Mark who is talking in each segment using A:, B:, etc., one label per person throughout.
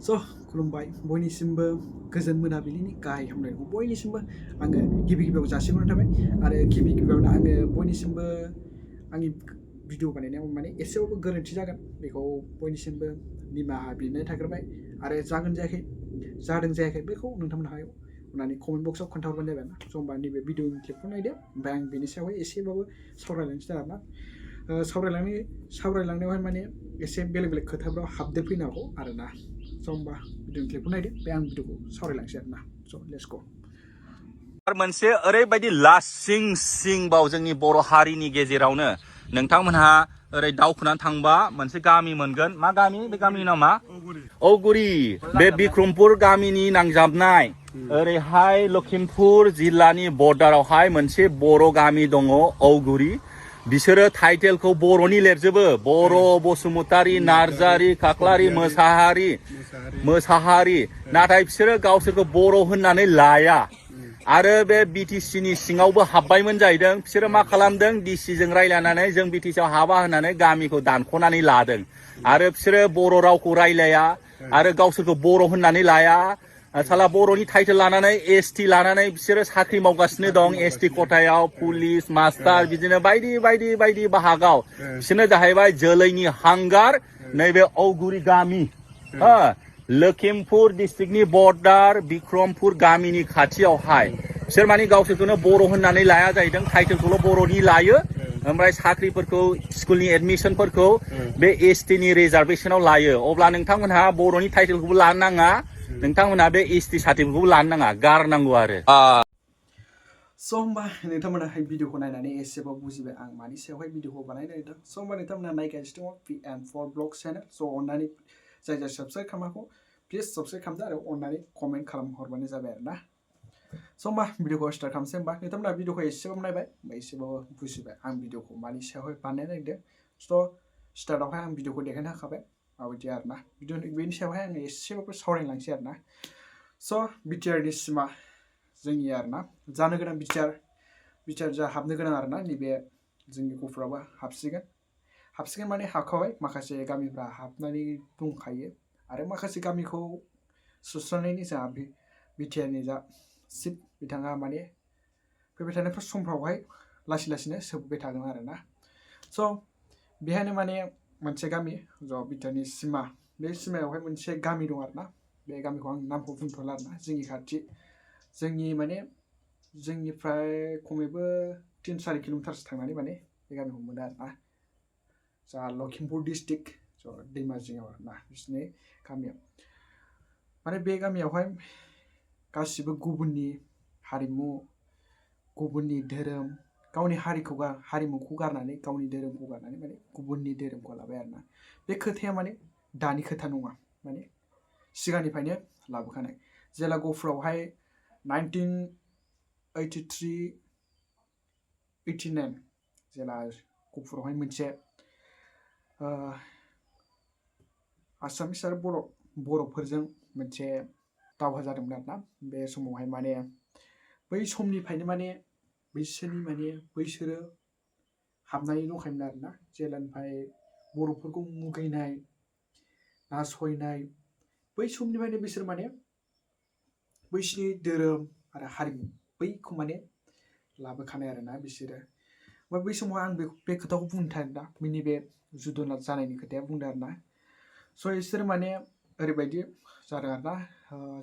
A: स' खुलुमबाय बयनिसिमबो गोजोन मोनाबिलिनि गाहाय हामलायनायखौ बयनिसिमबो आङो गिबि गिबियाव जासिहरनाय थाबाय आरो गिबि गिबियावनो आङो बयनिसिमबो आंनि भिडिअ बानायनायाव माने एसेबाबो गोरोन्थि जागोन बेखौ बयनिसिमबो निमाहा बिनाय थाग्रोबाय आरो जागोन जायाखै जादों जायाखै बेखौ नोंथांमोनहा अननानै कमेन्ट बक्सआव खोन्थाहरबानो जाबाय ना स' होमबा नैबे भिडिअनि क्लिपखौ नायदो ओमफ्राय आं बेनि सायावहाय एसेबाबो सावरायलांनोसै आरोना सावरायलांनायावहाय माने एसे बेलेग बेलेग खोथाफ्राव हाबदेरफैनो हागौ आरोना स' होमबा भिडिअनि क्लिपखौ नायदो बे आं भिडिअखौ सावरायलांसै आरोना स' लेट्स गो
B: मोनसे ओरैबायदि लासिं सिंबाव जोंनि बर' हारिनि गेजेरावनो नोंथांमोनहा ओरै दावखोनानै थांबा मोनसे गामि मोनगोन मा गामि बे गामिनि नामा औगुरि बे बिक्रमपुर गामिनि नांजाबनाय ओरैहाय लखिमपुर जिल्लानि बर्डारावहाय मोनसे बर' गामि दङ औगुरि बिसोरो टाइटेलखौ बर'नि लिरजोबो बर' बसुमतारी नार्जारी खाख्लारि मोसाहारी नाथाय बिसोरो गावसोरखौ बर' होननानै लाया आरो बे BTC नि सिङावबो हाबबायमोन जाहैदों बिसोरो मा खालामदों DC जों रायलायनानै जों BTC आव हाबा होननानै गामिखौ दानख'नानै लादों आरो बिसोरो बर' रावखौ रायलाया आरो गावसोरखौ बर' होननानै लाया साला बर'नि टाइटेल लानानै ST लानानै बिसोरो साख्रि मावगासिनो दं ST खथायाव पुलिस मास्टार बिदिनो बायदि बाहागाव बिसोरनो जाहैबाय जोलैनि हांगार नैबे औगुरि गामि लखिमपुर डिस्ट्रिक्टनि बर्डार बिक्रमपुर गामिनि खाथियावहाय बिसोर माने गावसोरखौनो बर' होननानै लाया जाहैदों टाइटेलखौल' बर'नि लायो ओमफ्राय साख्रिफोरखौ स्कुलनि एडमिसनफोरखौ बे ST नि रिजार्भेसनाव लायो अब्ला नोंथांमोनहा बर'नि टाइटेलखौबो लानो नाङा नोंथांमोनहा बे ST सार्टिफिकेटखौबो लानो नाङा गारनांगौ आरो
A: स' होमबा नोंथांमोनाहाय भिडिअखौ नायनानै एसेबाबो बुजिबाय आं मानि सायावहाय भिडिअखौ बानायनो नागिरदों स' होमबा नोंथांमोना नायगासिनो दङ PN4 ब्लग चेनेल स' अननानै जाय साबस्क्राइब खालामाखै प्लिज साबस्क्राइब खालामदो आरो अननानै कमेन्ट खालामहरबानो जाबाय आरो ना स' होमबा भिडिअखौ स्टार्ट खालामसै होमबा नोंथांमोना भिडिअखौ एसेबाबो नायबाय ओमफ्राय एसेबाबो बुजिबाय आं भिडिअखौ मानि सायावहाय बानायनो नागिरदों स' स्टार्टआवहाय आं भिडिअखौ देखायनो होखाबाय माबायदि आरो ना बेनि सायावहाय आङो एसेबाबो सावरायलांसै आरो ना स' BTRनि सिमा जोंनि आरो ना जानो गोनां BTR जा हाबनो गोनां आरो ना नैबे जोंनि गफुराबो हाबसिगोन माने हाबखाबाय माखासे गामिफ्रा हाबनानै दंखायो आरो माखासे गामिखौ सुस्रांनायनि जा BTRनि जा सिट बिथाङा माने फैबाय थानाय समफ्रावहाय लासैनो सोबबाय थागोन आरो ना स' बेहायनो माने मोनसे गामि ज' BTRनि सिमा बे सिमायावहाय मोनसे गामि दं आरो ना बे गामिखौ आं नामखौ बुंथ'ला आरो ना जोंनि खाथि जोंनिफ्राय खमैबो 3-4 किल'मिटारसो थांनानै माने बे गामिखौ मोनो आरो ना जा लखिमपुर डिस्ट्रिक्ट ज' दैमा जिङाव आरो ना बिसिनि गामियाव माने बे गामियावहाय गासिबो गुबुननि हारिमु गुबुननि धोरोम गावनि हारिमुखौ गारनानै गावनि धोरोमखौ गारनानै माने गुबुननि धोरोमखौ लाबाय आरो ना बे खोथाया माने दानि खोथा नङा माने सिगांनिफ्रायनो लाबोखानाय जेला गफुरावहाय 1983-89 जेला गफुरावहाय मोनसे आसामिस आरो बर'फोरजों मोनसे दावहा जादोंमोन आरो ना बे समावहाय माने बै समनिफ्रायनो माने बैसोरो हाबनानै दंखायोमोन आरो ना जेलानिफ्राय बर'फोरखौ मुगैनाय नासयनाय बै समनिफ्रायनो बिसोर माने बैसिनि धोरोम आरो हारिमु बैखौ माने लाबोखानाय आरो ना बिसोरो ओमफ्राय बै समाव आं बे खोथाखौ बुंनो थादों दा बिनि बे जुदुना जानायनि खोथाया बुंदों आरो ना स' बिसोर माने ओरैबायदि जादों आरो ना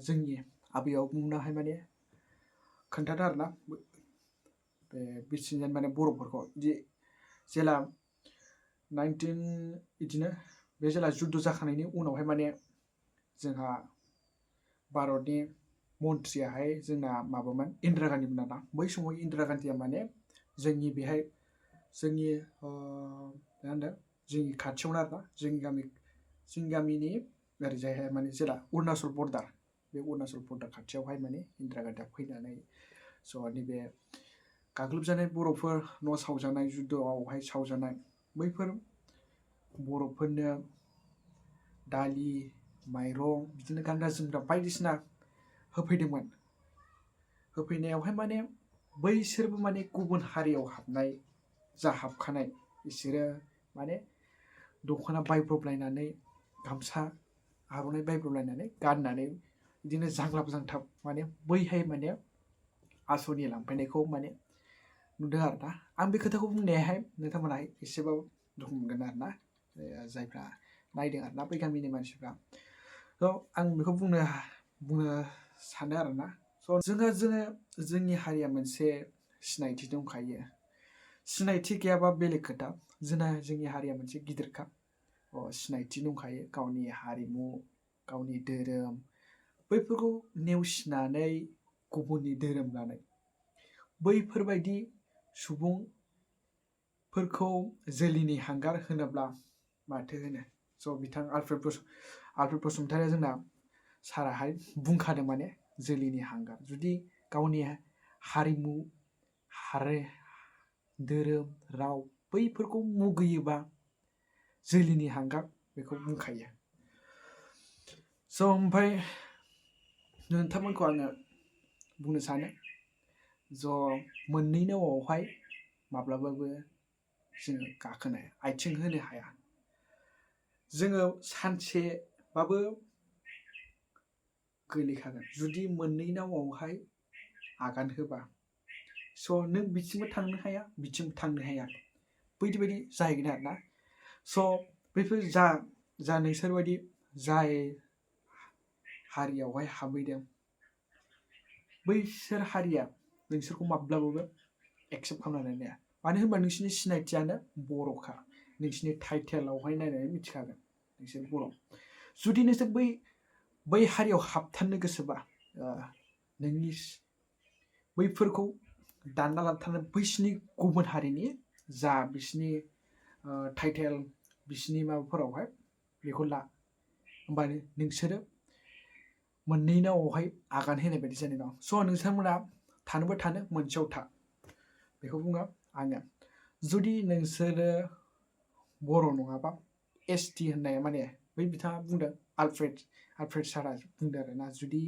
A: जोंनि आबै आबौमोनाहाय माने खोन्थादों आरो ना बे बिसिनि माने बर'फोरखौ जेला 19 बिदिनो बे जेला जुद्ध जाखांनायनि उनावहाय माने जोंहा भारतनि मन्थ्रियाहाय जोंना माबामोन इन्दिरा गान्धीमोन आरोना बै समाव इन्दिरा गान्धीया माने जोंनि खाथियावनो आरोना जोंनि गामिनि ओरैजायहाय माने जेला अरुणाचल बर्डार बे अरुणाचल बर्डार खाथियावहाय माने इन्दिरा गान्धीया फैनानै स' नैबे गाग्लोबजानाय बर'फोर न' सावजानाय जुद्धआवहाय सावजानाय बैफोर बर'फोरनो दालि माइरं बिदिनो गानग्रा जोमग्रा बायदिसिना होफैदोंमोन होफैनायावहाय माने बैसोरबो माने गुबुन हारियाव हाबखानाय बिसोरो माने दख'ना बायब्रबलायनानै गामसा आर'नाइ बायब्रलायनानै गाननानै बिदिनो जांग्लाब जांथाब माने बैहाय माने आसनि लांफैनायखौ माने नुदों आरोना आं बे खोथाखौ बुंनायाहाय नोंथांमोनहा एसेबाबो दुखु मोनगोन आरोना जायफ्रा नायदों आरोना बै गामिनि मानसिफ्रा आं बेखौ बुंनो सानो आरोना जोंनि हारिया मोनसे सिनायथि दंखायो सिनायथि गैयाबा बेलेग खोथा जोंनि हारिया मोनसे गिदिरखा सिनायथि दंखायो गावनि हारिमु गावनि धोरोम बैफोरखौ नेवसिनानै गुबुननि धोरोम लानाय बैफोरबायदि सुबुंफोरखौ जोलैनि हांगार होनोब्ला माथो होनो बिथां आलफ्रेड बसुमतारिया जोंना साराहाय बुंखादों माने जोलैनि हांगार जुदि गावनि हारिमु धोरोम राव बैफोरखौ मुगैयोबा जोलैनि हांगार बेखौ बुंखायो ओमफ्राय नोंथांमोनखौ आङो बुंनो सानो मोननै नावावहाय माब्लाबाबो जोङो गाखोनो आथिं होनो हाया जोङो सानसेबाबो गोलैखागोन जुदि मोननै नावावहाय आगान होबा नों बिथिंबो थांनो हाया बिथिंबो थांनो हाया बायदि जाहैगोन आरोना बेफोर जा नोंसोरबायदि जाय हारियावहाय हाबहैदों बैसोर हारिया नोंसोरखौ माब्लाबाबो एक्सेप्ट खालामनानै लाया मानो होनबा नोंसिनि सिनायथियानो बर'खा नोंसिनि टाइटेलावहाय नायनानै मिथिखागोन नोंसोर बर' जुदि नोंसोर बै हारियाव हाबथारनो गोसोबा नोंनि बैफोरखौ दानना लाबोथारनो बैसिनि गुबुन हारिनि जा बिसिनि टाइटेल बिसिनि माबाफोरावहाय बेखौ ला होमबानो नोंसोरो मोननै नावावहाय आगान होनाय बायदि जानाय दं नोंथांमोना थानोबो थानो मोनसेयाव था बेखौ बुङो आङो जुदि नोंसोरो बर' नङाबा ST होननाया माने बै बिथाङा बुंदों आलफ्रेड सारा बुंदों आरोना जुदि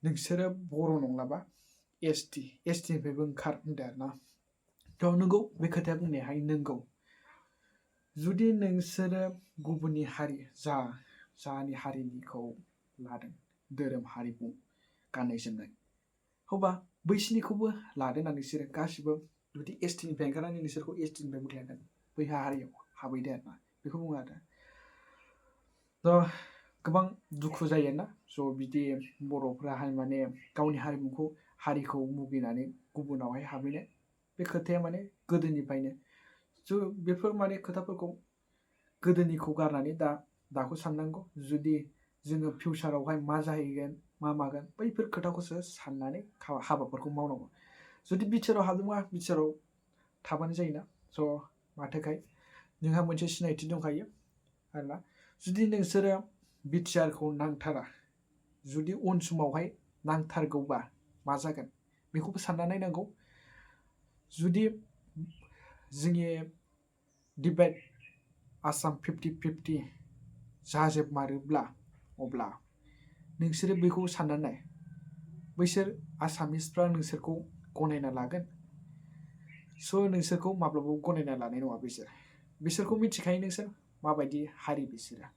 A: नोंसोरो बर' नंलाबा ST निफ्रायबो ओंखार होनदों आरोना नंगौ बे खोथाया बुंनायाहाय नंगौ जुदि नोंसोरो गुबुननि हारि जानि हारिनिखौ लादों धोरोम हारिमु गाननाय जोमनाय होमबा बैसिनिखौबो लादोंना नोंसोरो गासिबो जुदि ST निफ्राय ओंखारनानै नोंसोरखौ ST निफ्राय बोख्लायदों बै हारियाव हाबहैदो आरोना बेखौ बुङो आरो गोबां दुखु जायोना बिदि बर'फ्राहाय माने गावनि हारिखौ मुगैनानै गुबुनावहाय हाबहैनाय बे खोथाया माने गोदोनिफ्रायनो बेफोर माने खोथाफोरखौ गोदोनिखौ गारनानै दाखौ साननांगौ जुदि जोङो फिउचारावहाय मा जाहैगोन मा मागोन बैफोर खोथाखौसो साननानै हाबाफोरखौ मावनांगौ जुदि बिटिआराव हाबदोंबा बिटिआराव थाबानो जायोना माथोखाय नोंहा मोनसे सिनायथि दंखायो आरोना जुदि नोंसोरो बिटिआरखौ नांथारा जुदि उन समावहाय नांथारगौबा मा जागोन बेखौबो सानना नायनांगौ जुदि जोंनि डिबेट आसाम 50-50 जाजोबमारोब्ला अब्ला नोंसोरो बेखौ साननानै नाय बैसोर आसामिसफ्रा नोंसोरखौ गनायना लागोन नोंसोरखौ माब्लाबाबो गनायना लानाय नङा बिसोरखौ मिथिखायो नोंसोर माबायदि हारि बिसोरो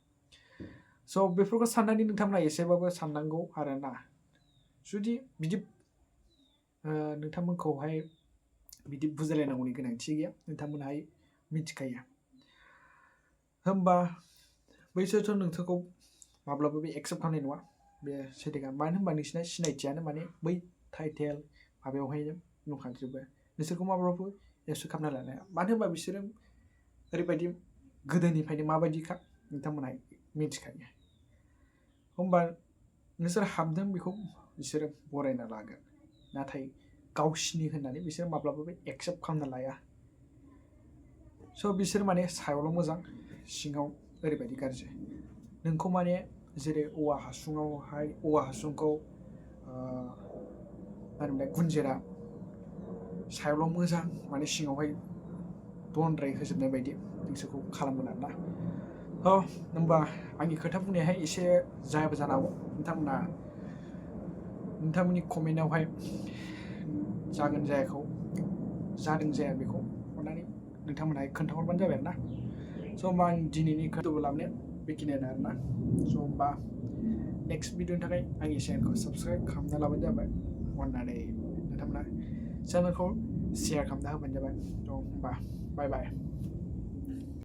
A: बेफोरखौ साननानै नोंथांमोना एसेबाबो साननांगौ आरोना जुदि बिदि नोंथांमोनखौहाय बिदि बुजायलायनांगौनि गोनांथि गैया नोंथांमोनहाय मिथिखायो होमबा बैसोरथ' नोंसोरखौ माब्लाबाबो एक्सेप्ट खालामनाय नङा बे सैथोखा मानो होनबा नोंसिना सिनायथियानो माने बै टाइटेल माबायावहाय दंखाजोबो नोंसोरखौ माब्लाबाबो एक्सेप्ट खालामना लानो हाया मानो होनबा बिसोरो ओरैबायदि गोदोनिफ्रायनो माबायदिखा नोंथांमोनहा मिथिखायो होमबा नोंसोर हाबदों बेखौ बिसोरो बरायना लागोन नाथाय गावसिनि होननानै बिसोर माब्लाबाबो एक्सेप्ट खालामना लाया बिसोर माने सायावल' मोजां सिङाव ओरैबायदि गाज्रि नोंखौ माने जेरै औवा हासुंखौ मा होनोमोनलाय गुनजेरा सायावल' मोजां माने सिङावहाय दनद्राय होजोबनाय बायदि नोंसोरखौ खालामगोन आरोना होमबा आंनि खोथा बुंनायाहाय एसे जायाबो जानो हागौ नोंथांमोननि कमेन्टआवहाय जागोन जादों जाया बेखौ अननानै नोंथांमोनहाय खोन्थाहरबानो जाबाय आरोना होमबा आं दिनैनि खोथाखौ लाबोनाया बेखिनियानो आरोना स' होमबा नेक्स्ट भिडिअनि थाखाय आंनि चेनेलखौ साबस्क्राइब खालामना लाबानो जाबाय अननानै नोंथांमोना चेनेलखौ शेयार खालामना होबानो जाबाय थ' होमबा बाय बाय